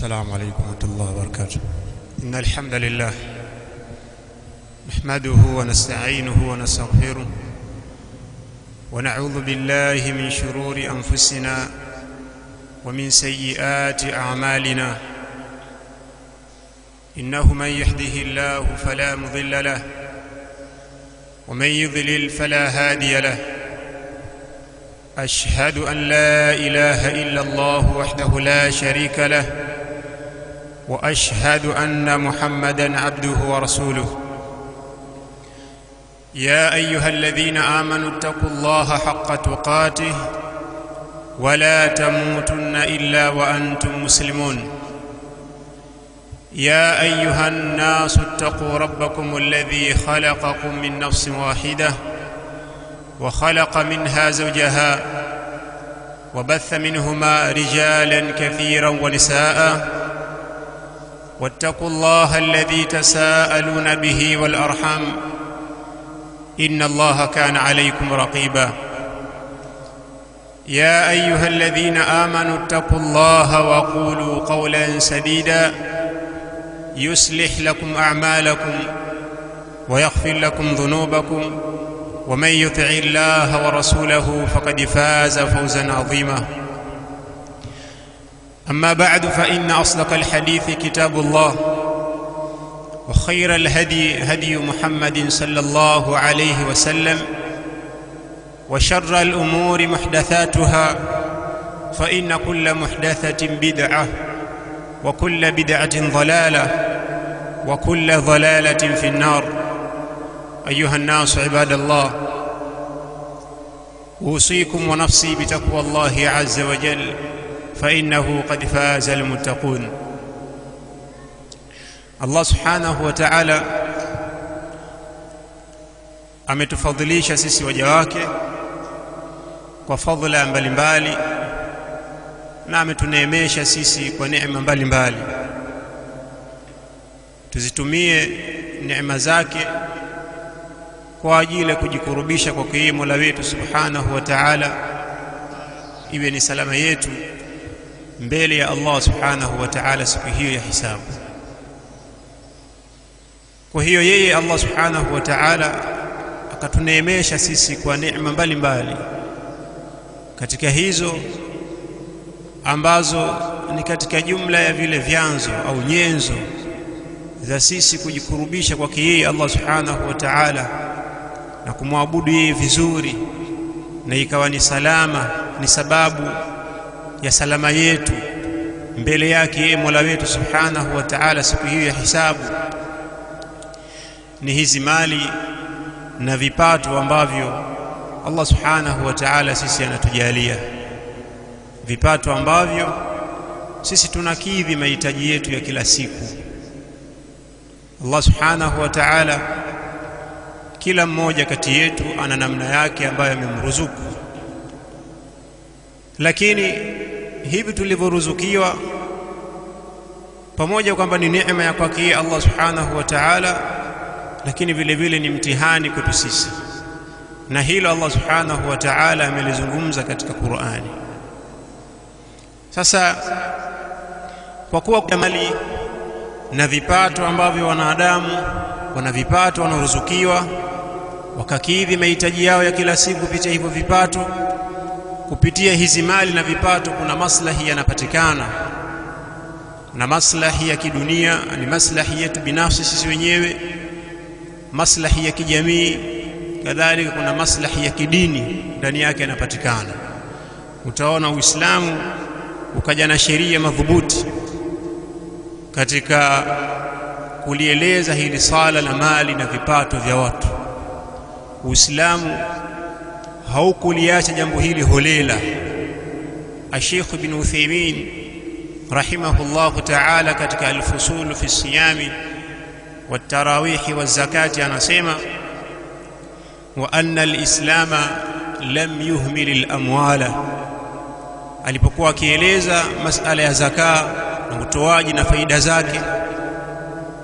السلام عليكم ورحمة الله وبركاته. إن الحمد لله نحمده ونستعينه ونستغفره ونعوذ بالله من شرور أنفسنا ومن سيئات أعمالنا، إنه من يهده الله فلا مضل له ومن يضلل فلا هادي له. أشهد أن لا إله إلا الله وحده لا شريك له، وأشهد أن محمدًا عبده ورسوله. يا أيها الذين آمنوا اتقوا الله حق تقاته ولا تموتن إلا وأنتم مسلمون. يا أيها الناس اتقوا ربكم الذي خلقكم من نفس واحدة وخلق منها زوجها وبث منهما رجالا كثيرا ونساء، واتقوا الله الذي تساءلون به والأرحام إن الله كان عليكم رقيبا. يا أيها الذين آمنوا اتقوا الله وقولوا قولا سديدا يصلح لكم أعمالكم ويغفر لكم ذنوبكم، ومن يطع الله ورسوله فقد فاز فوزا عظيما. أما بعد، فإن أصدق الحديث كتاب الله، وخير الهدي هدي محمد صلى الله عليه وسلم، وشر الأمور محدثاتها، فإن كل محدثة بدعة، وكل بدعة ضلالة، وكل ضلالة في النار. أيها الناس عباد الله، أوصيكم ونفسي بتقوى الله عز وجل، فإنه قد فاز المتقون. Allah subhanahu wa ta'ala ametufadhilisha sisi waja wake kwa fadhila mbalimbali, na ametuneemesha sisi kwa neema mbalimbali. Tuzitumie neema zake kwa ajili ya kujikurubisha kwa yeye Mola wetu subhanahu wa ta'ala, iwe ni salama yetu mbele ya Allah subhanahu wa ta'ala siku hiyo ya hisabu. Kwa hiyo yeye Allah subhanahu wa ta'ala akatuneemesha sisi kwa neema mbalimbali, katika hizo ambazo ni katika jumla ya vile vyanzo au nyenzo za sisi kujikurubisha kwa yeye Allah subhanahu wa ta'ala na kumwabudu yeye vizuri, na ikawa ni salama, ni sababu ya salama yetu mbele yake yeye Mola wetu subhanahu wa ta'ala siku hiyo ya hisabu, ni hizi mali na vipato ambavyo Allah subhanahu wa ta'ala sisi anatujalia, vipato ambavyo sisi tunakidhi mahitaji yetu ya kila siku. Allah subhanahu wa ta'ala kila mmoja kati yetu ana namna yake ambayo amemruzuku, lakini hivi tulivyoruzukiwa, pamoja kwamba ni neema ya kwake Allah subhanahu wa ta'ala, lakini vile vile ni mtihani kwetu sisi, na hilo Allah subhanahu wa ta'ala amelizungumza katika Qur'ani. Sasa kwa kuwa mali na vipato ambavyo wanadamu wana vipato wanaruzukiwa wakakidhi mahitaji yao ya kila siku kupitia hivyo vipato, kupitia hizi mali na vipato kuna maslahi yanapatikana, na maslahi ya kidunia ni maslahi yetu binafsi sisi wenyewe, maslahi ya kijamii, kadhalika kuna maslahi ya kidini ndani yake yanapatikana. Utaona Uislamu ukaja na sheria madhubuti katika kulieleza hili sala la mali na vipato vya watu. Uislamu haukuliacha jambo hili holela. Sheikh Ibn Uthaymeen rahimahullahu ta'ala katika Al-Fusul fi Siyami والتراويح والزكاة anasema wa anna al-islama lam yuhmil al-amwala, alipokuwa akieleza masala ya zaka na utoaji na faida zake.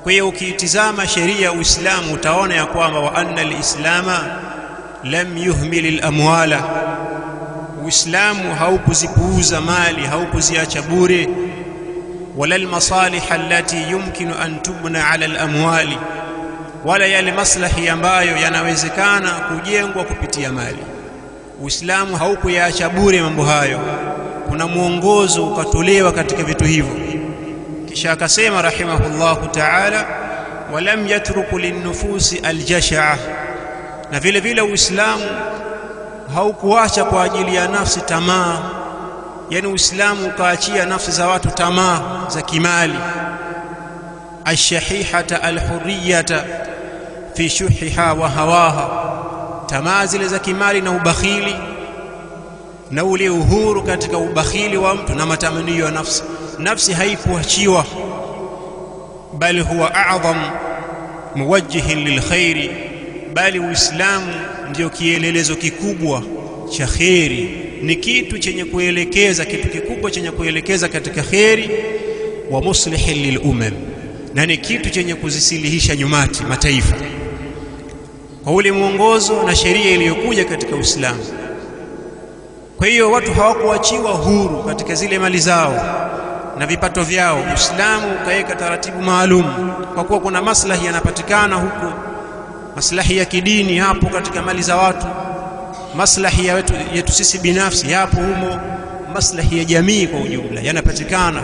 Kwa hiyo ukiitizama sheria ya Uislamu utaona ya kwamba wa anna al-islama lam yuhmil al-amwala, Uislamu haukuzipuuza mali, haukuziacha bure, Wala almasalih allati yumkinu an tubna ala alamwali, wala yale maslahi ambayo yanawezekana kujengwa kupitia mali. Uislamu haukuyaacha bure mambo hayo, kuna mwongozo ukatolewa katika vitu hivyo. Kisha akasema rahimahullahu ta'ala, walam yatruku linnufusi aljashaa, na vile vile Uislamu haukuacha kwa ajili ya nafsi tamaa. Yani Uislamu ukaachia nafsi za watu tamaa za kimali, ashahihata alhurriyata fi shuhiha wa hawaha, tamaa zile za kimali na ubakhili na ule uhuru katika ubakhili wa mtu na matamanio ya nafsi. Nafsi haikuachiwa, bali huwa a'dham muwajjihin lilkhairi, bali Uislamu ndio kielelezo kikubwa cha kheri, ni kitu chenye kuelekeza, kitu kikubwa chenye kuelekeza katika kheri, wa muslihin lilumam, na ni kitu chenye kuzisilihisha nyumati mataifa kwa ule mwongozo na sheria iliyokuja katika Uislamu. Kwa hiyo watu hawakuachiwa huru katika zile mali zao na vipato vyao. Uislamu ukaweka taratibu maalum, kwa kuwa kuna maslahi yanapatikana huko, maslahi ya kidini hapo katika mali za watu, maslahi ya yetu sisi binafsi yapo humo, maslahi ya jamii kwa ujumla yanapatikana.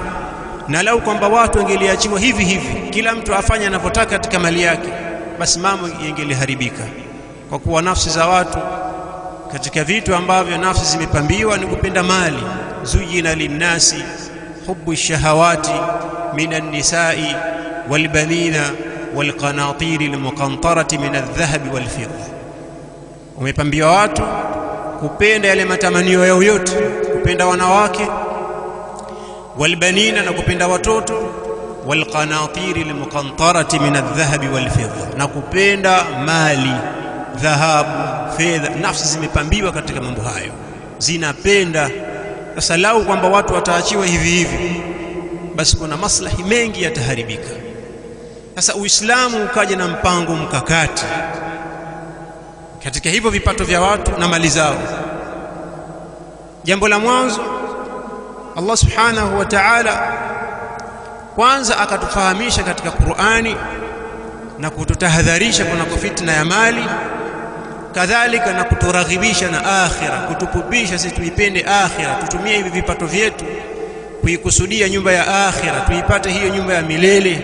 Na lau kwamba watu wangeliachiwa hivi hivi, kila mtu afanye anavyotaka katika mali yake, basi mambo yangeliharibika, kwa kuwa nafsi za watu katika vitu ambavyo nafsi zimepambiwa ni kupenda mali. Zuyina linnasi hubbu shahawati minan nisai walbanina walqanatiri almuqantarati min aldhahabi walfidda, umepambiwa watu kupenda yale matamanio yao yote, kupenda wanawake, walbanina, na kupenda watoto, walqanatiri almuqantarati min aldhahabi walfidda, na kupenda mali, dhahabu, fedha. Nafsi zimepambiwa katika mambo hayo, zinapenda. Sasa lau kwamba watu wataachiwa hivi hivi, basi kuna maslahi mengi yataharibika. Sasa Uislamu ukaja na mpango mkakati katika hivyo vipato vya watu na mali zao. Jambo la mwanzo, Allah subhanahu wa ta'ala kwanza akatufahamisha katika Qur'ani na kututahadharisha kunako fitna ya mali, kadhalika na kuturaghibisha na akhira, kutupupisha sisi tuipende akhira, tutumie hivi vipato vyetu kuikusudia nyumba ya akhira, tuipate hiyo nyumba ya milele.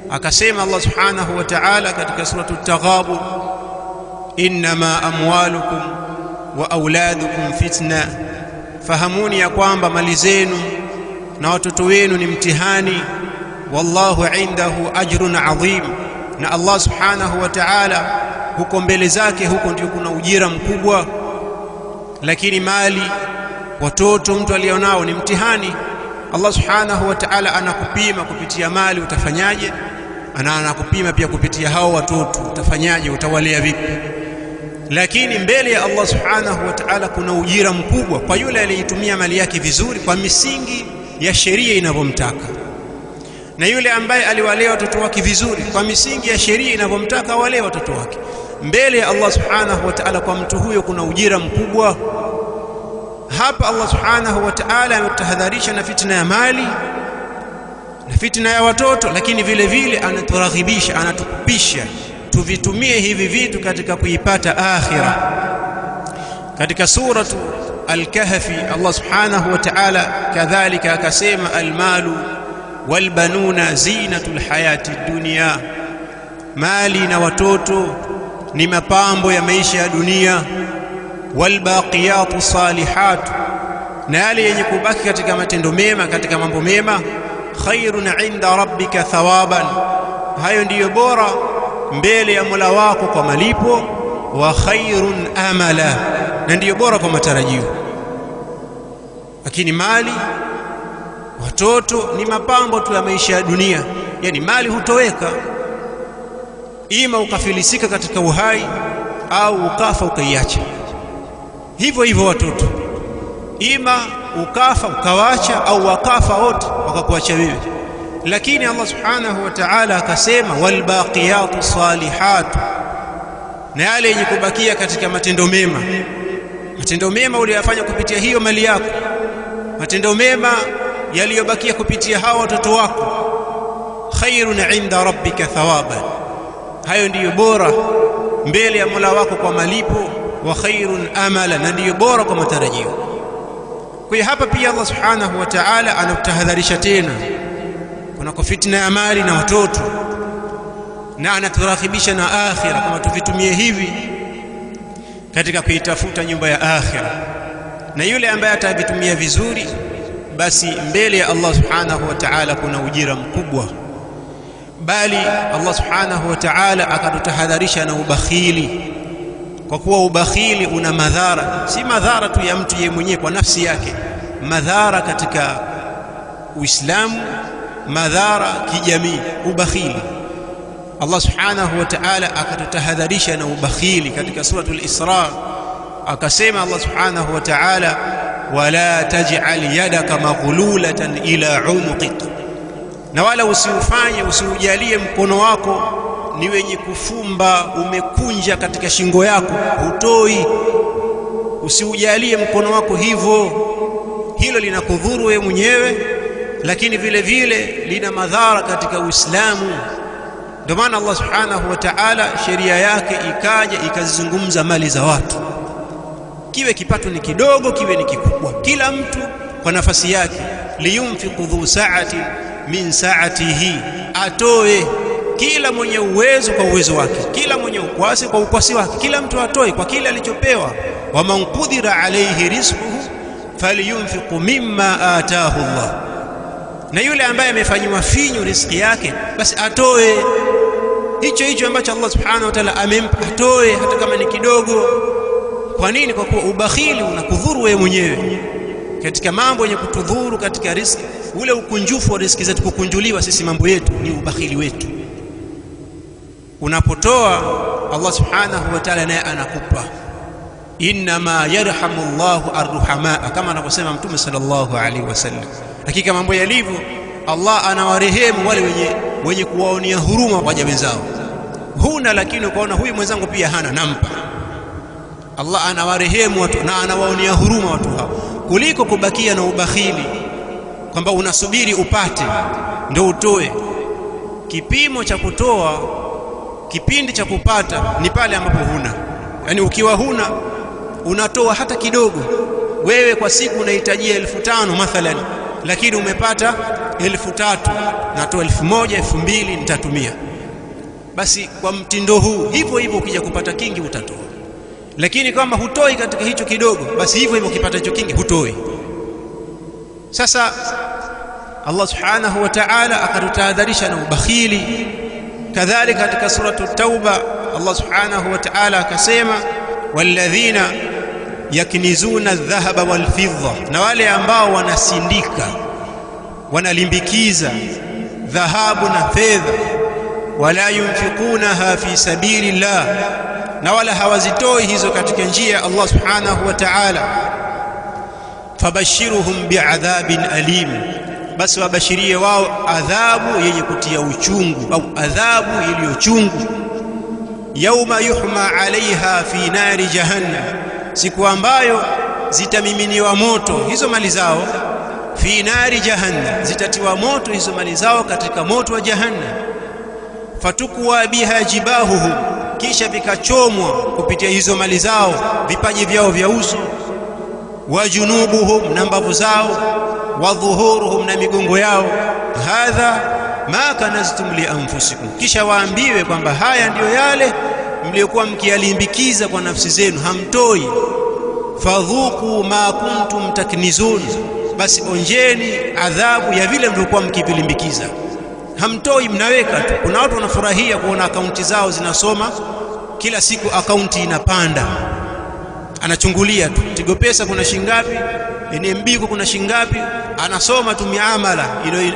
Akasema Allah subhanahu wa ta'ala katika suratu Taghabun, innama amwalukum wa auladukum fitna, fahamuni ya kwamba mali zenu na watoto wenu ni mtihani, wallahu indahu ajrun adhim, na Allah subhanahu wa ta'ala huko mbele zake huko ndio kuna ujira mkubwa. Lakini mali, watoto mtu alionao ni mtihani. Allah subhanahu wa ta'ala anakupima kupitia mali utafanyaje, na anakupima pia kupitia hao watoto utafanyaje, utawalea vipi. Lakini mbele ya Allah subhanahu wa ta'ala kuna ujira mkubwa kwa yule aliyetumia mali yake vizuri kwa misingi ya sheria inavyomtaka, na yule ambaye aliwalea watoto wake vizuri kwa misingi ya sheria inavyomtaka walee watoto wake, mbele ya Allah subhanahu wa ta'ala kwa mtu huyo kuna ujira mkubwa. Hapa Allah subhanahu wa ta'ala ametahadharisha na fitna ya mali na fitna ya watoto, lakini vile vile anaturaghibisha, anatukupisha tuvitumie hivi vitu katika kuipata akhira. Katika suratu Al-Kahfi Allah subhanahu wa ta'ala kadhalika akasema, almalu walbanuna zinatul hayati dunia, mali na watoto ni mapambo ya maisha ya dunia, walbaqiyatu salihatu, na yale yenye kubaki katika matendo mema, katika mambo mema, khairun inda rabbika thawaban, hayo ndiyo bora mbele ya Mola wako kwa malipo, wa khairun amala, na ndiyo bora kwa matarajio. Lakini mali, watoto ni mapambo tu ya maisha ya dunia, yani mali hutoweka, ima ukafilisika katika uhai au ukafa ukaiacha. Hivyo hivyo watoto, ima ukafa ukawacha au wakafa wote wakakuacha wewe. Lakini Allah subhanahu wa ta'ala akasema, walbaqiyatu salihatu, na yale yenye kubakia katika matendo mema, matendo mema uliyofanya kupitia hiyo mali yako, matendo mema yaliyobakia kupitia hawa watoto wako, khairun inda rabbika thawaban, hayo ndiyo bora mbele ya Mola wako kwa malipo, wa khairun amala, na ndiyo bora kwa matarajio. Kwa hiyo hapa pia Allah subhanahu wa ta'ala anatutahadharisha tena kunako fitna ya mali na watoto, na anaturaghibisha na akhira, kama tuvitumie hivi katika kuitafuta nyumba ya akhira. Na yule ambaye atavitumia vizuri, basi mbele ya Allah subhanahu wa ta'ala kuna ujira mkubwa. Bali Allah subhanahu wa ta'ala akatutahadharisha na ubakhili, kwa kuwa ubakhili una madhara, si madhara tu ya mtu yeye mwenyewe kwa nafsi yake, madhara katika Uislamu, madhara kijamii. Ubakhili, Allah subhanahu wa ta'ala akatutahadharisha na ubakhili katika suratul Isra, akasema Allah subhanahu wa ta'ala, wala taj'al yadaka maghlulatan ila unuqik, na wala usiufanye, usiujalie mkono wako ni wenye kufumba, umekunja katika shingo yako, hutoi. Usiujalie mkono wako hivyo, hilo linakudhuru wewe mwenyewe, lakini vile vile lina madhara katika Uislamu. Ndio maana Allah subhanahu wa ta'ala sheria yake ikaja ikazizungumza mali za watu, kiwe kipato ni kidogo, kiwe ni kikubwa, kila mtu kwa nafasi yake. Liyunfiqu dhu sa'ati min sa'atihi, atoe kila mwenye uwezo kwa uwezo wake, kila mwenye ukwasi kwa ukwasi wake, kila mtu atoe kwa kile alichopewa. Wa man qudira alayhi rizquhu falyunfiqu mimma ataahu Allah, na yule ambaye amefanywa finyu riziki yake, basi atoe hicho hicho ambacho Allah subhanahu wa ta'ala amempa, atoe hata kama ni kidogo. Kwa nini? Kwa kuwa ubakhili unakudhuru wewe mwenyewe katika mambo yenye kutudhuru katika riziki. Ule ukunjufu wa riziki zetu, kukunjuliwa sisi mambo yetu, ni ubakhili wetu. Unapotoa, Allah subhanahu wa ta'ala naye anakupa. Innama yarhamu Allahu arruhamaa, kama anavyosema Mtume sallallahu alaihi wasallam, hakika mambo yalivyo, Allah anawarehemu wale wenye kuwaonea huruma waja wenzao. Huna, lakini ukaona huyu mwenzangu pia hana, nampa. Allah anawarehemu watu na anawaonea huruma watu hao, kuliko kubakia na ubakhili kwamba unasubiri upate ndio utoe. Kipimo cha kutoa, kipindi cha kupata ni pale ambapo huna. Yaani ukiwa huna unatoa hata kidogo. Wewe kwa siku unahitajia 5000 mathalan, lakini umepata 3000, natoa 1000, 2000 nitatumia. Basi kwa mtindo huu, hivyo hivyo ukija kupata kingi utatoa. Lakini kama hutoi katika hicho kidogo, basi hivyo hivyo ukipata hicho kingi hutoi. Sasa Allah subhanahu wa ta'ala akatutahadharisha na ubakhili. Kadhalika katika suratu Tauba Allah subhanahu wa ta'ala akasema, walladhina yaknizuna adh-dhahaba wal-fidda, na wale ambao wanasindika, wanalimbikiza dhahabu na fedha, wala yunfiqunaha fi sabilillah, na wala hawazitoi hizo katika njia ya Allah subhanahu wa ta'ala, fabashiruhum bi'adhabin alim, basi wabashirie wao adhabu yenye kutia uchungu, au adhabu iliyochungu. Yauma yuhma alaiha fi nari jahannam, siku ambayo zitamiminiwa moto hizo mali zao, fi nari jahannam, zitatiwa moto hizo mali zao katika moto wa jahannam. Fatukwa biha jibahuhum, kisha vikachomwa kupitia hizo mali zao vipaji vyao vya uso, wa junubuhum, na mbavu zao, wa dhuhuruhum, na migongo yao. Hadha ma kanaztum li anfusikum, kisha waambiwe kwamba haya ndiyo yale mliokuwa mkiyalimbikiza kwa nafsi zenu, hamtoi. Fadhuku ma kuntum taknizun, basi onjeni adhabu ya vile mliokuwa mkivilimbikiza. Hamtoi, mnaweka tu. Kuna watu wanafurahia kuona akaunti zao zinasoma kila siku, akaunti inapanda, anachungulia tu Tigo Pesa kuna shingapi, NMB kuna shingapi, anasoma tu miamala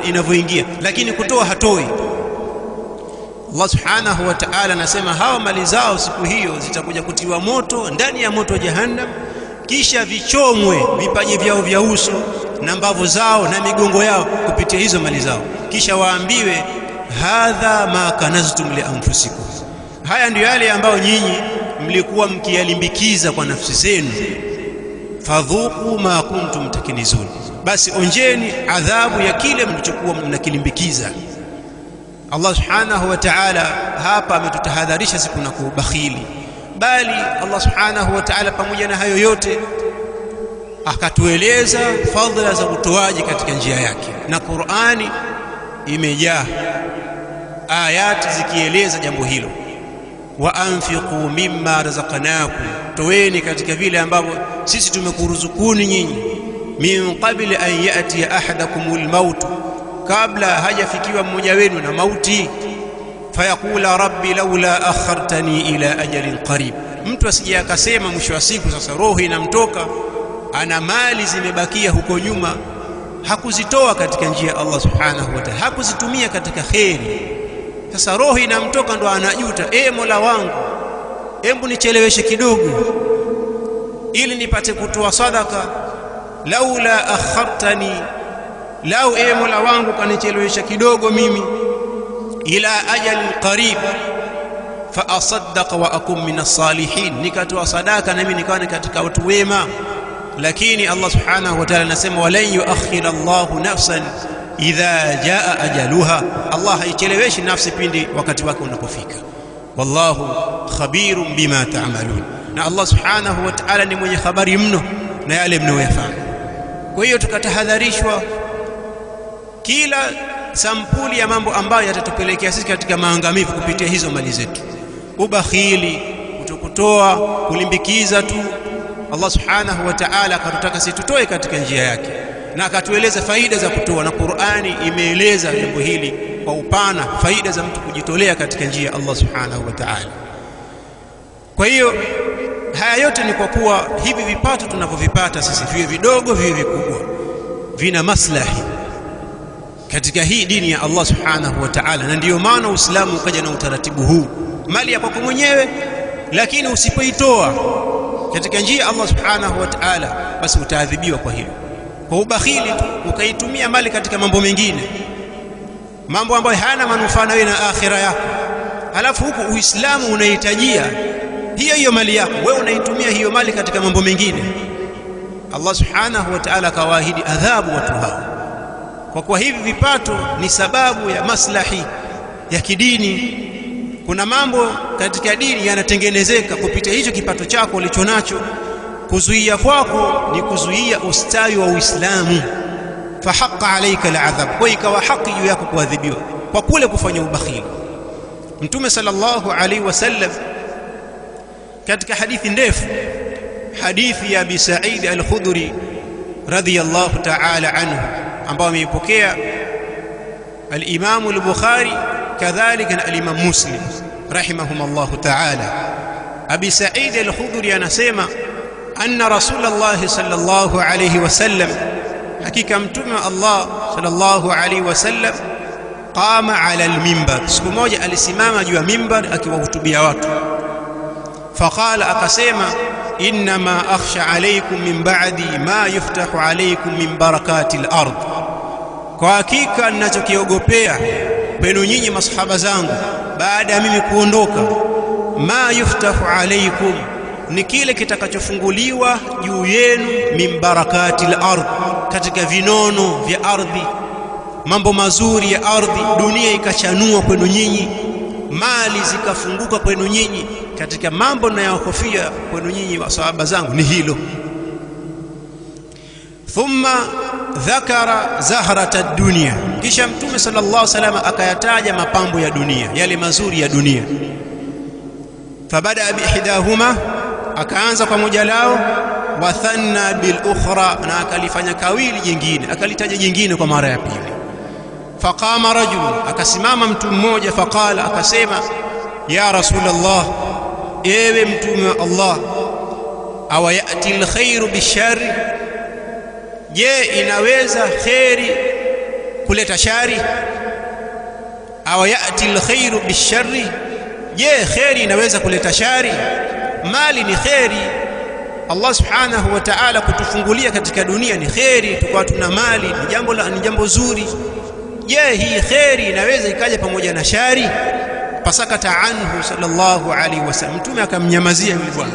inavyoingia, lakini kutoa hatoi. Allah subhanahu wa ta'ala anasema hawa mali zao siku hiyo zitakuja kutiwa moto ndani ya moto wa jahannam, kisha vichomwe vipaji vyao vya uso na mbavu zao na migongo yao kupitia hizo mali zao, kisha waambiwe hadha ma kanaztum li anfusikum, haya ndiyo yale ambayo nyinyi mlikuwa mkiyalimbikiza kwa nafsi zenu. Fadhuku ma kuntum takinizun, basi onjeni adhabu ya kile mlichokuwa mnakilimbikiza. Allah subhanahu wa ta'ala hapa ametutahadharisha siku na kubakhili, bali Allah subhanahu wa ta'ala pamoja na hayo yote akatueleza fadhila za utoaji katika njia yake, na Qur'ani imejaa ayati zikieleza jambo hilo. Wa anfiqu mimma razaqnakum, toweni katika vile ambavyo sisi tumekuruzukuni nyinyi. Min qabli an yati ahadakumul maut, kabla hajafikiwa mmoja wenu na mauti. Fayaqula rabbi laula akhartani ila ajalin qarib, mtu asije akasema mwisho wa siku sasa roho inamtoka, ana mali zimebakia huko nyuma, hakuzitoa katika njia ya Allah subhanahu wa ta'ala, hakuzitumia katika kheri. Sasa roho inamtoka ndo anajuta, Mola wangu, hebu nicheleweshe kidogo ili nipate kutoa sadaka. Laula akhartani, lau Mola wangu kanichelewesha kidogo mimi, ila ajalin qarib fa asaddaqa wa akum min as-salihin, nikatoa sadaka na mimi nikawa katika watu wema. Lakini Allah subhanahu wa ta'ala anasema walan yuakhir Allahu nafsan idha jaa ajaluha, Allah haicheleweshi nafsi pindi wakati wake unapofika. Wallahu khabirun bima ta'malun, na Allah subhanahu wa ta'ala ni mwenye habari mno na yale mnayoyafanya. Kwa hiyo tukatahadharishwa kila sampuli ya mambo ambayo yatatupelekea sisi katika maangamivu kupitia hizo mali zetu: ubakhili, kutokutoa, kulimbikiza tu. Allah subhanahu wa ta'ala akatutaka sisi tutoe katika njia yake, na akatueleza faida za kutoa, na Qur'ani imeeleza jambo hili kwa upana, faida za mtu kujitolea katika njia ya Allah subhanahu wa ta'ala. Kwa hiyo haya yote ni kwa kuwa hivi vipato tunavyovipata sisi, viwe vidogo viwe vikubwa, vina maslahi katika hii dini ya Allah subhanahu wa ta'ala. Na ndiyo maana Uislamu ukaja na utaratibu huu, mali ya kwako mwenyewe, lakini usipoitoa katika njia Allah subhanahu wa ta'ala, basi utaadhibiwa kwa hilo. Kwa ubakhili tu ukaitumia mali katika mambo mengine, mambo ambayo hayana manufaa na wewe na akhira yako, halafu huku Uislamu unahitajia hiyo hiyo mali yako, wewe unaitumia hiyo mali katika mambo mengine. Allah subhanahu wa ta'ala akawaahidi adhabu watu hao, kwa kuwa hivi vipato ni sababu ya maslahi ya kidini. Kuna mambo katika dini yanatengenezeka kupitia hicho kipato chako ulichonacho. Kuzuia kwako ni kuzuia ustawi wa Uislamu. Fahaqa alayka al'adhab, kwa ikawa haki juu yako kuadhibiwa kwa kule kufanya ubakhili. Mtume sallallahu alaihi wasallam katika hadithi ndefu, hadithi ya Abi Sa'id al-Khudri radhiyallahu ta'ala anhu, ambao ameipokea al-Imam al-Bukhari kadhalika na al-Imam Muslim rahimahumullah ta'ala. Abi Sa'id al-Khudri anasema anna Rasulullah sallallahu alayhi wasallam, hakika mtume wa Allah sallallahu alayhi wasallam, qama ala al-minbar, siku moja alisimama juu ya mimbar akiwahutubia watu. Faqala, akasema innama akhsha alaykum min ba'di ma yuftahu alaykum min barakati al-ard, kwa hakika ninachokiogopea kwenu nyinyi masahaba zangu baada ya mimi kuondoka, ma yuftahu alaykum, ni kile kitakachofunguliwa juu yenu, min barakati al-ard, katika vinono vya ardhi, mambo mazuri ya ardhi, dunia ikachanua kwenu nyinyi, mali zikafunguka kwenu nyinyi. Katika mambo ninayohofia kwenu nyinyi masahaba zangu ni hilo. Thumma dhakara zahrata ad-dunya, kisha Mtume sallallahu alaihi wasallam akayataja mapambo ya dunia, yale mazuri ya dunia. Fabada biihdahuma, akaanza kwa moja lao, wa thanna bil ukhra, na akalifanya kawili jingine, akalitaja jingine kwa mara ya pili. Faqama rajul, akasimama mtu mmoja, faqala, akasema ya Rasulullah, ewe mtume wa Allah, awayati alkhairu bishari, je, inaweza khairi kuleta shari? Awayati alkhairu bishari, je, khairi inaweza kuleta shari? Mali ni khairi, Allah subhanahu wa ta'ala kutufungulia katika dunia ni khairi, tukawa tuna mali ni jambo zuri. Je, hii khairi inaweza ikaja pamoja na shari? Pasakata anhu sallallahu alaihi wasallam, mtume akamnyamazia yule bwana.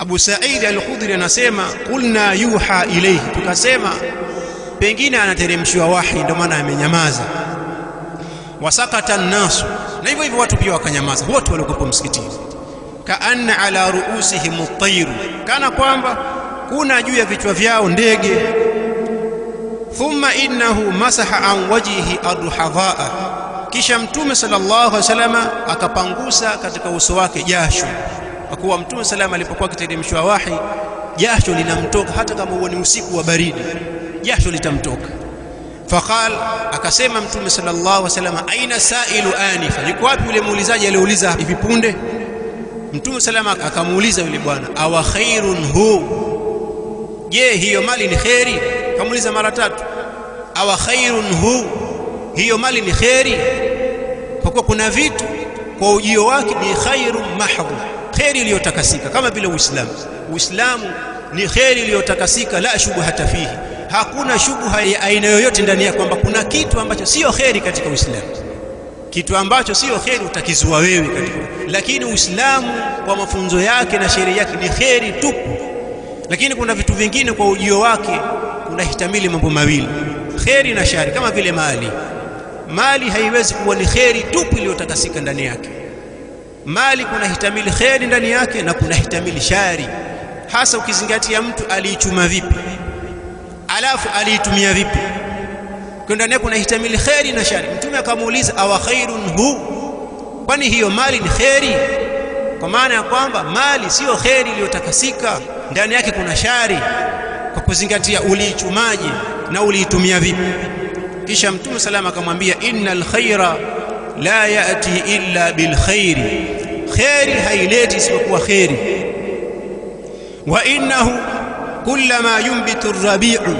Abu Sa'id al-Khudri anasema qulna yuha ilayhi, tukasema pengine anateremshiwa wahi ndio maana amenyamaza. Wasakata an-nasu, na hivyo hivyo watu pia wakanyamaza, wote waliokuwa msikitini. Kaanna ala ruusihim at-tayr, kana kwamba kuna juu ya vichwa vyao ndege. Thumma innahu masaha an wajhihi arhadhaa, kisha Mtume sallallahu alaihi wasallam akapangusa katika uso wake jasho, kwa kuwa Mtume sallallahu alipokuwa akiteremshwa wahi jasho linamtoka, hata kama huo ni usiku wa baridi jasho litamtoka. Faqal, akasema Mtume sallallahu alaihi wasallam, aina sailu anifa, yuko wapi yule muulizaji aliyeuliza hivi punde? Mtume sallallahu akamuuliza yule bwana, awa khairun hu, je hiyo mali ni khairi? Kamuuliza mara tatu, awa khairun hu, hiyo mali ni khairi? Kwa kuwa kuna vitu kwa ujio wake ni khairun mahdhu, khairi iliyotakasika, kama vile Uislamu. Uislamu ni khairi iliyotakasika, la shubhata fihi, hakuna shubha ya aina yoyote ndani yake kwamba kuna kitu ambacho sio khairi katika Uislamu. Kitu ambacho sio khairi utakizua wewe katika, lakini Uislamu kwa mafunzo yake na sheria yake ni khairi tupu. Lakini kuna vitu vingine kwa ujio wake kunahtamili mambo mawili, khairi na shari, kama vile mali. Mali haiwezi kuwa ni khairi tupu iliyotakasika ndani yake. Mali kunahtamili khairi ndani yake na kunahtamili shari, hasa ukizingatia mtu aliichuma vipi alafu aliitumia vipi. Kwa ndani yake kunahtamili khairi na shari. Mtume akamuuliza awa khairun hu, kwani hiyo mali ni khairi? Kwa maana ya kwamba mali sio khairi iliyotakasika, ndani yake kuna shari, kwa kuzingatia uliichumaje na uliitumia vipi. Kisha Mtume salama akamwambia innal khaira la yati illa bil khairi, khairi haileti isipokuwa khairi. Wa innahu kullama yumbitu ar-rabi'u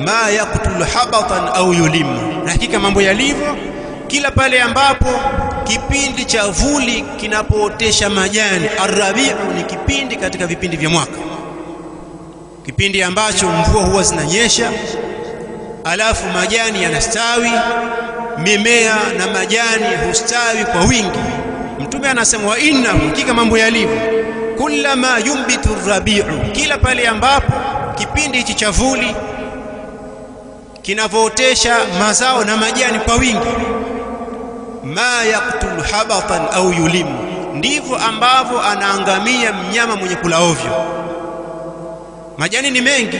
ma yaqtul habatan au yulim, na hakika mambo yalivyo, kila pale ambapo kipindi cha vuli kinapootesha majani. Ar-rabi'u ni kipindi katika vipindi vya mwaka, kipindi ambacho mvua huwa zinanyesha, alafu majani yanastawi, mimea na majani hustawi kwa wingi. Mtume anasema wa inna, hakika mambo yalivyo, kullama yumbitu rabiu, kila pale ambapo kipindi hichi cha vuli kinavootesha mazao na majani kwa wingi, ma yaqtul habatan au yulim, ndivyo ambavyo anaangamia mnyama mwenye kula ovyo. Majani ni mengi,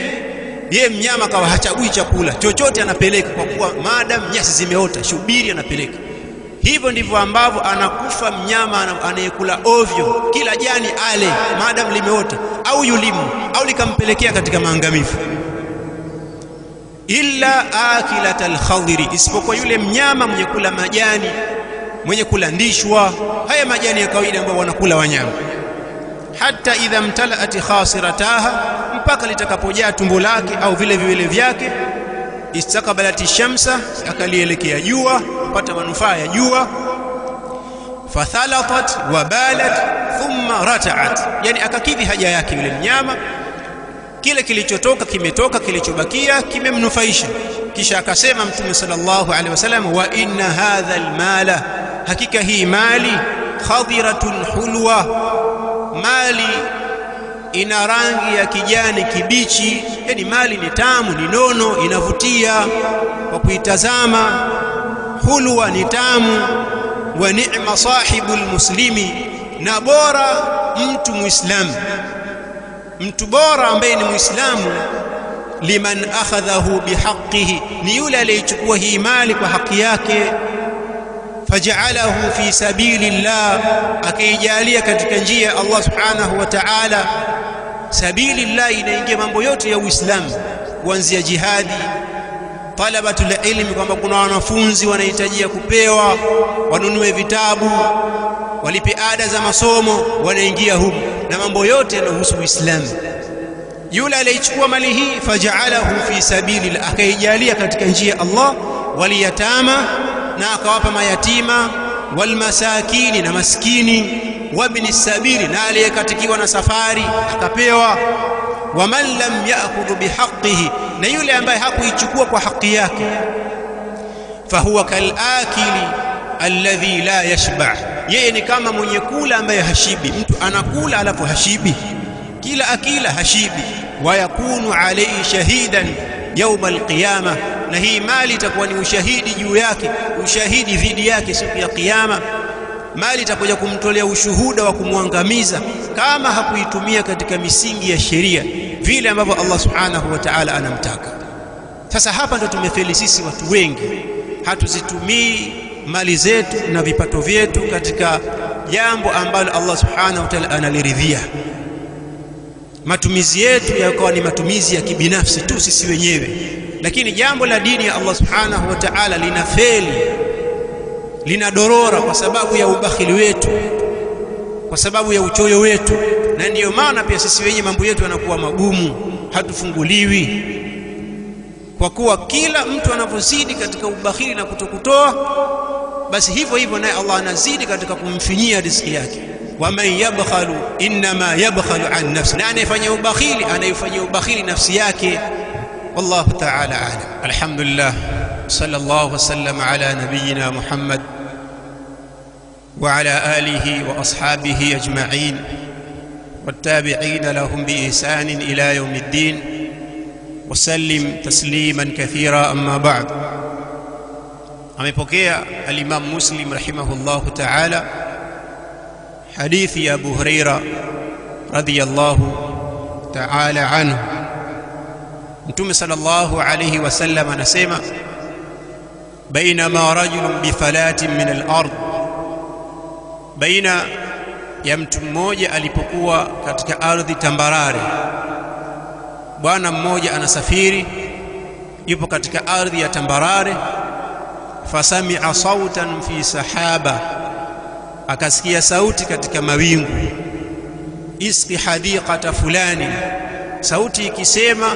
yeye mnyama kawa hachagui chakula chochote, anapeleka kwa kuwa maadam nyasi zimeota, shubiri anapeleka. Hivyo ndivyo ambavyo anakufa mnyama anayekula ovyo, kila jani ale maadam limeota, au yulimu, au likampelekea katika maangamivu. Illa akilatal khadiri, isipokuwa yule mnyama mwenye kula majani, mwenye kula ndishwa, haya majani ya kawaida ambayo wanakula wanyama. Hatta idha mtalaat khasirataha, mpaka litakapojaa tumbo lake au vile viwele vyake. Istaqbalati shamsa, akalielekea jua kupata manufaa ya jua. Fathalatat wa balat thumma rata'at, yani akakidhi haja yake yule mnyama, kile kilichotoka kimetoka, kilichobakia kimemnufaisha. Kisha akasema Mtume sallallahu alaihi wasallam, wa inna hadha almala, hakika hii mali, khadiratun hulwa, mali ina rangi ya kijani kibichi, yani mali ni tamu, ni nono, inavutia kwa kuitazama. Hulwa ni tamu. Wa ni'ma sahibul muslimi, na bora mtu muislamu, mtu bora ambaye ni muislamu, liman akhadhahu bihaqqihi, ni yule aliyechukua hii mali kwa haki yake. Faj'alahu fi sabilillah, akaijalia katika njia ya Allah subhanahu wa ta'ala. Sabilillah inaingia mambo yote ya Uislamu, kuanzia jihadi, talabatul ilmi, kwamba kuna wanafunzi wanahitajia kupewa, wanunue vitabu, walipe ada za masomo, wanaingia humu, na mambo yote yanayohusu Uislamu. Yule aliyechukua mali hii, faj'alahu fi sabilillah, akaijalia katika njia ya Allah. Waliyatama, na akawapa mayatima, walmasakini, na maskini, wabni sabili, na aliyekatikiwa na safari akapewa. Waman lam ya'khudh bihaqqihi, na yule ambaye hakuichukua kwa haki yake, fahuwa kalakili alladhi la yashba, yeye ni kama mwenye kula ambaye hashibi. Mtu anakula alafu hashibi, kila akila hashibi. Wayakunu alayhi shahidan yawm alqiyama, na hii mali itakuwa ni ushahidi juu yake, ushahidi dhidi yake siku ya Kiyama. Mali itakuja kumtolea ushuhuda wa kumwangamiza kama hakuitumia katika misingi ya sheria vile ambavyo Allah subhanahu wa ta'ala anamtaka. Sasa hapa ndo tumefeli sisi watu wengi, hatuzitumii mali zetu na vipato vyetu katika jambo ambalo Allah subhanahu wa ta'ala analiridhia. Matumizi yetu yakawa ni matumizi ya kibinafsi tu sisi wenyewe, lakini jambo la dini ya Allah subhanahu wa ta'ala linafeli, linadorora kwa sababu ya ubakhili wetu, kwa sababu ya uchoyo wetu. Na ndiyo maana pia sisi wenyewe mambo yetu yanakuwa magumu, hatufunguliwi, kwa kuwa kila mtu anapozidi katika ubakhili na kutokutoa, basi hivyo hivyo naye Allah anazidi katika kumfinyia riziki yake. Waman yabkhalu inma yabkhalu an nafsi, na anayefanya ubakhili anayefanya ubakhili nafsi yake. Wallahu ta'ala a'lam. Alhamdulillah, sallallahu wasallam ala nabiyyina Muhammad wa ala alihi wa ashabihi ajma'in wattabi'in lahum bi ihsanin ila yawmiddin wa sallim tasliman kathira. Amma ba'd, amepokea al-Imam Muslim rahimahullahu ta'ala hadithi ya Abu Huraira radhiyallahu ta'ala anhu. Mtume sallallahu alayhi wasallam anasema, bainama rajulun bifalatin min al-ard, baina ya mtu mmoja alipokuwa katika ardhi tambarare. Bwana mmoja anasafiri, yupo katika ardhi ya tambarare. Fasami'a sautan fi sahaba, akasikia sauti katika mawingu. Isqi hadiqata fulani, sauti ikisema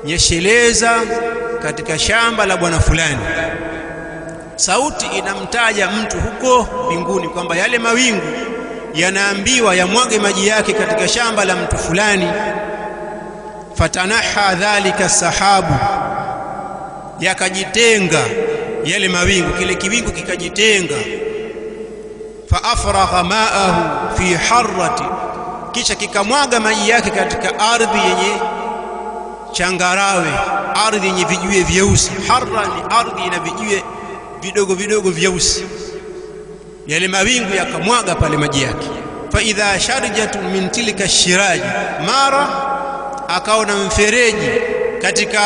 nyesheleza katika shamba la bwana fulani. Sauti inamtaja mtu huko mbinguni kwamba yale mawingu yanaambiwa yamwage maji yake katika shamba la mtu fulani. Fatanaha dhalika sahabu, yakajitenga yale mawingu, kile kiwingu kikajitenga. Fa afragha ma'ahu fi harrati, kisha kikamwaga maji yake katika ardhi yenye changarawe, ardhi yenye vijiwe vyeusi. Harra ni ardhi ina vijiwe vidogo vidogo vyeusi. Yale mawingu yakamwaga pale maji yake. Fa idha sharjatun min tilka shiraji, mara akaona mfereji katika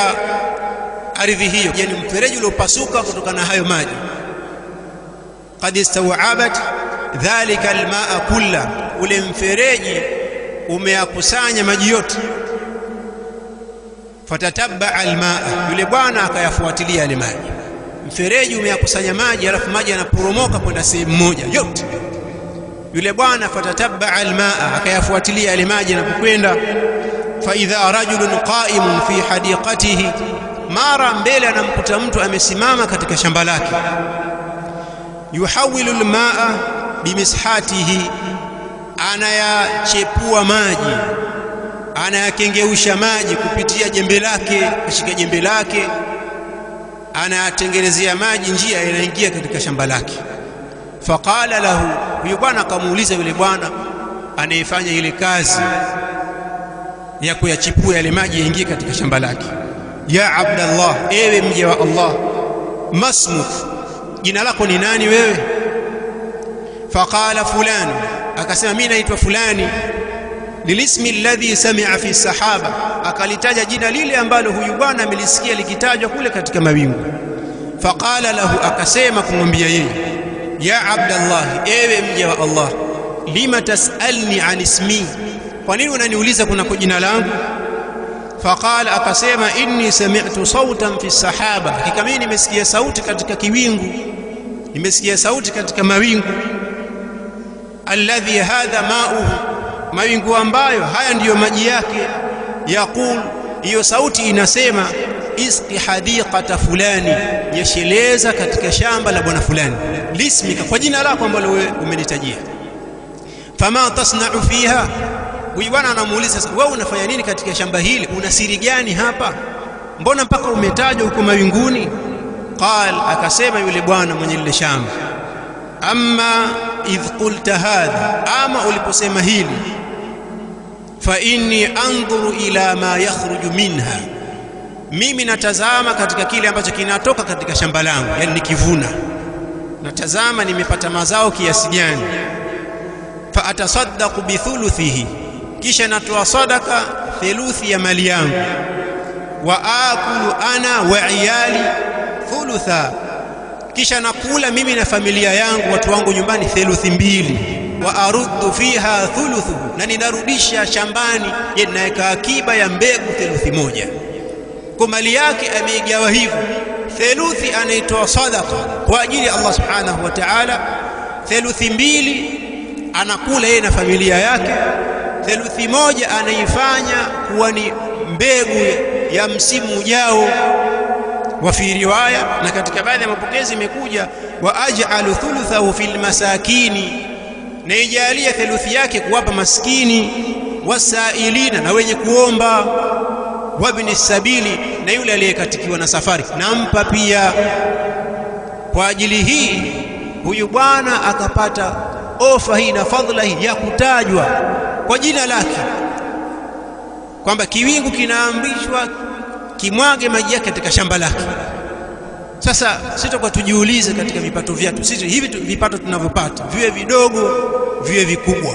ardhi hiyo, yani mfereji uliopasuka kutokana na hayo maji. Qad istawabat dhalika almaa kulla, ule mfereji umeyakusanya maji yote. Fatatabaa almaa, yule bwana akayafuatilia yale maji. Mfereji umeyakusanya maji, alafu maji yanaporomoka kwenda sehemu moja yote. Yule bwana fatatabaa almaa, akayafuatilia yale maji yanapokwenda. Fa idha rajulun qa'imun fi hadiqatihi, mara mbele anamkuta mtu amesimama katika shamba lake. Yuhawilu almaa bimishatihi, anayachepua maji, anayakengeusha maji kupitia jembe lake, ashika jembe lake anayatengenezea maji njia inaingia katika shamba lake. Faqala lahu, huyu bwana akamuuliza yule bwana anayefanya ile kazi ya kuyachipua yale maji yaingie katika shamba lake, ya Abdallah, ewe mja wa Allah, masmuk, jina lako ni nani wewe? Faqala fulani, akasema mimi naitwa fulani. Lilismi alladhi sami'a fi sahaba, akalitaja jina lile ambalo huyu bwana amelisikia likitajwa kule katika mawingu. Faqala lahu, akasema kumwambia yeye, ya Abdallah, ewe mja wa Allah, lima tasalni an ismi, kwa nini unaniuliza kunako jina langu? Faqala, akasema inni sami'tu sautan fi sahaba, hakika mimi nimesikia sauti katika kiwingu, nimesikia sauti katika mawingu. Alladhi hadha ma'uhu, mawingu ambayo haya ndiyo maji yake. Yaqul, hiyo sauti inasema isqi hadiqata fulani, nyesheleza katika shamba la bwana fulani, lismika, kwa jina lako ambalo wewe umenitajia. Fama tasna'u fiha, huyu bwana anamuuliza sasa, wewe unafanya nini katika shamba hili? Una siri gani hapa? Mbona mpaka umetajwa huko mawinguni? Qal, akasema yule bwana mwenye lile shamba, amma idh qulta hadha, ama uliposema hili, Fa inni andhuru ila ma yakhruju minha, mimi natazama katika kile ambacho kinatoka katika shamba langu, yani nikivuna natazama nimepata mazao kiasi gani. Fa atasaddaqu bi thuluthihi, kisha natoa sadaka theluthi ya mali yangu. Wa akulu ana wa iyali thulutha, kisha nakula mimi na familia yangu, watu wangu nyumbani, theluthi mbili. Wa aruddu fiha thuluthu, na ninarudisha shambani, ninaweka akiba ya mbegu theluthi moja. Kwa mali yake ameigawa hivyo, theluthi anaitoa sadaka kwa ajili ya Allah subhanahu wa ta'ala, theluthi mbili anakula yeye na familia yake, theluthi moja anaifanya kuwa ni mbegu ya msimu ujao. Wa fi riwaya, na katika baadhi ya mapokezi imekuja wa aj'alu thuluthahu fil masakini, na ijalia theluthi yake kuwapa maskini, wasailina, na wenye kuomba, wabni sabili, na yule aliyekatikiwa na safari nampa pia. Kwa ajili hii huyu bwana akapata ofa hii na fadhila hii ya kutajwa kwa jina lake, kwamba kiwingu kinaamrishwa kimwage maji yake katika shamba lake. Sasa sitakuwa tujiulize katika vipato vyetu sisi, hivi vipato tunavyopata viwe vidogo viwe vikubwa,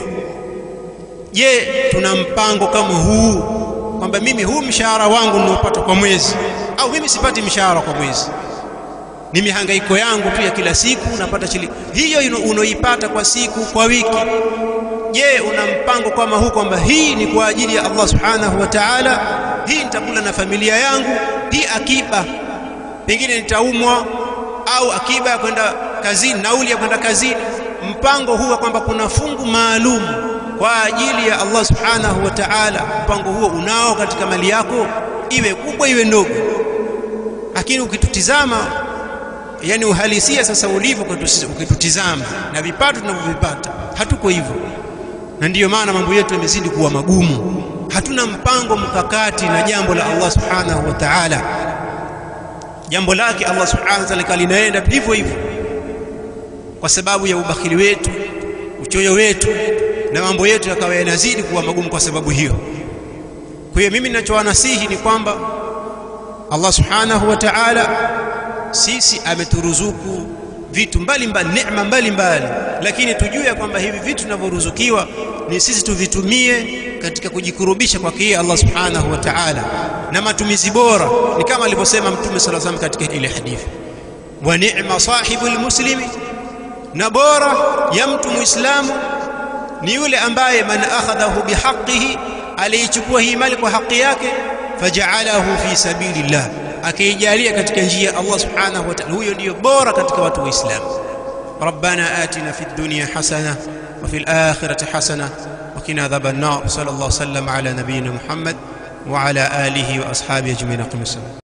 je, tuna mpango kama huu kwamba mimi huu mshahara wangu ninaopata kwa mwezi, au mimi sipati mshahara kwa mwezi, ni mihangaiko yangu tu ya kila siku, napata shilingi hiyo unoipata kwa siku, kwa wiki. Je, una mpango kama huu kwamba hii ni kwa ajili ya Allah subhanahu wa ta'ala, hii nitakula na familia yangu, hii akiba, pengine nitaumwa, au akiba ya kwenda kazini, nauli ya kwenda kazini. Mpango huu kwamba kuna fungu maalum kwa ajili ya Allah subhanahu wa ta'ala, mpango huo unao katika mali yako, iwe kubwa iwe ndogo. Lakini ukitutizama, yani uhalisia sasa ulivyo, ukitutizama na vipato tunavyovipata, hatuko hivyo. Na ndiyo maana mambo yetu yamezidi kuwa magumu. Hatuna mpango mkakati na jambo la Allah subhanahu wa ta'ala. Jambo lake Allah subhanahu wa ta'ala linaenda hivyo hivyo kwa sababu ya ubakhili wetu, uchoyo wetu, na mambo yetu yakawa yanazidi kuwa magumu kwa sababu hiyo. Kwa hiyo mimi ninachowanasihi ni kwamba Allah subhanahu wa ta'ala sisi ameturuzuku vitu mbalimbali, neema mbalimbali, lakini tujue kwamba hivi vitu tunavyoruzukiwa ni sisi tuvitumie katika kujikurubisha kwake yeye Allah subhanahu wa ta'ala, na matumizi bora ni kama alivyosema Mtume sallallahu alayhi wasallam katika ile hadithi, wa ni'ma sahibul muslimi, na bora ya mtu muislamu ni yule ambaye man akhadhahu bihaqqihi, aliichukua hii mali kwa haki yake, faja'alahu fi sabilillah, akaijalia katika njia ya Allah subhanahu wa ta'ala, huyo ndiyo bora katika watu waislamu. Rabbana atina fid dunya hasana wa fil akhirati hasana wa qina adhaban nar. Sallallahu sallam ala nabiyyina Muhammad wa ala alihi wa ashabihi ajma'in.